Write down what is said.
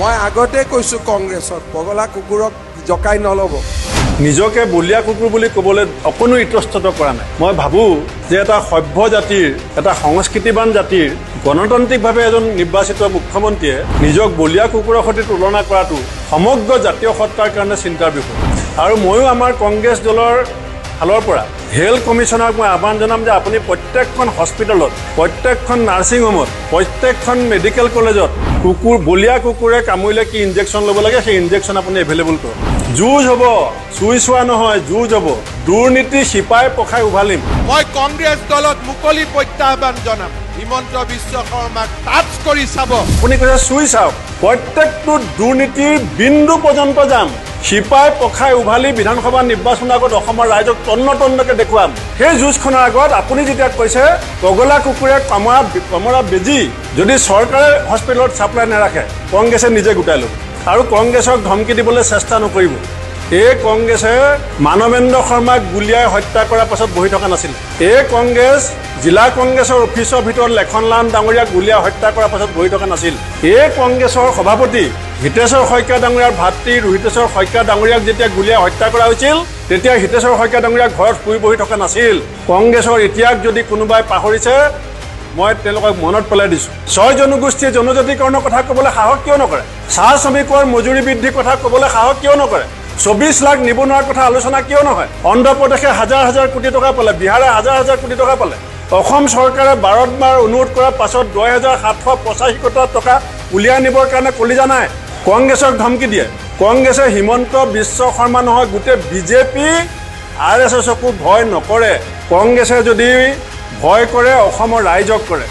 মই আগতে কৈছোঁ, কংগ্ৰেছত পগলা কুকুৰক জকাই নল'ব। নিজকে বলীয়া কুকুৰ বুলি ক'বলৈ অকণো ইতস্তত কৰা নাই। মই ভাবোঁ যে এটা সভ্য জাতিৰ, এটা সংস্কৃতিবান জাতিৰ গণতান্ত্ৰিকভাৱে এজন নিৰ্বাচিত মুখ্যমন্ত্ৰীয়ে নিজক বলীয়া কুকুৰৰ সৈতে তুলনা কৰাটো সমগ্ৰ জাতীয় সত্তাৰ কাৰণে চিন্তাৰ বিষয়। আৰু ময়ো আমাৰ কংগ্ৰেছ দলৰ ফালৰ পৰা হেল্থ কমিশ্যনাৰক মই আহ্বান জনাম যে আপুনি প্ৰত্যেকখন হস্পিটেলত, প্ৰত্যেকখন নাৰ্ছিং হোমত, প্ৰত্যেকখন মেডিকেল কলেজত কুকুৰ, বলীয়া কুকুৰে কামুৰিলে কি ইনজেকশ্যন ল'ব লাগে, সেই ইনজেকশ্যন আপুনি এভেইলেবল কৰক। যুঁজ হ'ব, চুই চোৱা নহয়, যুঁজ হ'ব। দুৰ্নীতি শিপাই পখাই উভালিম। মই কংগ্ৰেছ দলক মুকলি প্ৰত্যাহ্বান জনাম, হিমন্ত বিশ্ব শৰ্মাক টাচ কৰি চাব। আপুনি কৈছে চুই চাওক, প্ৰত্যেকটো দুৰ্নীতিৰ বিন্দু পৰ্যন্ত যাম। শিপাই পখাই উভালি বিধানসভা নিৰ্বাচনৰ আগত অসমৰ ৰাইজক তন্ন তন্নকে দেখুৱাম। সেই যুঁজখনৰ আগত আপুনি যেতিয়া কৈছে পগলা কুকুৰে কামোৰা বেজী যদি চৰকাৰে হস্পিটেলত ছাপ্লাই নাৰাখে, কংগ্ৰেছে নিজে গোটাই ল'ব। আৰু কংগ্ৰেছক ধমকি দিবলৈ চেষ্টা নকৰিব। এই কংগ্ৰেছে মানৱেন্দ্ৰ শৰ্মাক গুলীয়াই হত্যা কৰাৰ পাছত বহি থকা নাছিল। এই কংগ্ৰেছ জিলা কংগ্ৰেছৰ অফিচৰ ভিতৰত লেখনলাল ডাঙৰীয়াক গুলীয়াই হত্যা কৰাৰ পাছত বহি থকা নাছিল। এই কংগ্ৰেছৰ সভাপতি হিতেশ্বৰ শইকীয়া ডাঙৰীয়াৰ ভাতৃ ৰোহিতেশ্বৰ শইকীয়া ডাঙৰীয়াক যেতিয়া গুলীয়াই হত্যা কৰা হৈছিল, তেতিয়া হিতেশ্বৰ শইকীয়া ডাঙৰীয়া ঘৰত শুই বহি থকা নাছিল। কংগ্ৰেছৰ ইতিহাস যদি কোনোবাই পাহৰিছে, মই তেওঁলোকক মনত পেলাই দিছোঁ। ছয় জনগোষ্ঠীয়ে জনজাতিকৰণৰ কথা ক'বলৈ সাহস কিয় নকৰে? চাহ শ্ৰমিকৰ মজুৰি বৃদ্ধিৰ কথা ক'বলৈ সাহস কিয় নকৰে? 24 লাখ নিবনুৱাৰ কথা আলোচনা কিয় নহয়? অন্ধ্ৰপ্ৰদেশে হাজাৰ হাজাৰ কোটি টকা পালে, বিহাৰে হাজাৰ হাজাৰ কোটি টকা পালে। অসম চৰকাৰে বাৰম্বাৰ অনুৰোধ কৰাৰ পাছত 10,785 কোটি টকা উলিয়াই নিবৰ কাৰণে কলিজা নাই। কংগ্ৰেছক ধমকি দিয়ে। কংগ্ৰেছে হিমন্ত বিশ্ব শৰ্মা নহয়, গোটেই বিজেপি, আৰ এছ এছকো ভয় নকৰে। কংগ্ৰেছে যদি ভয় কৰে, অসমৰ ৰাইজক কৰে।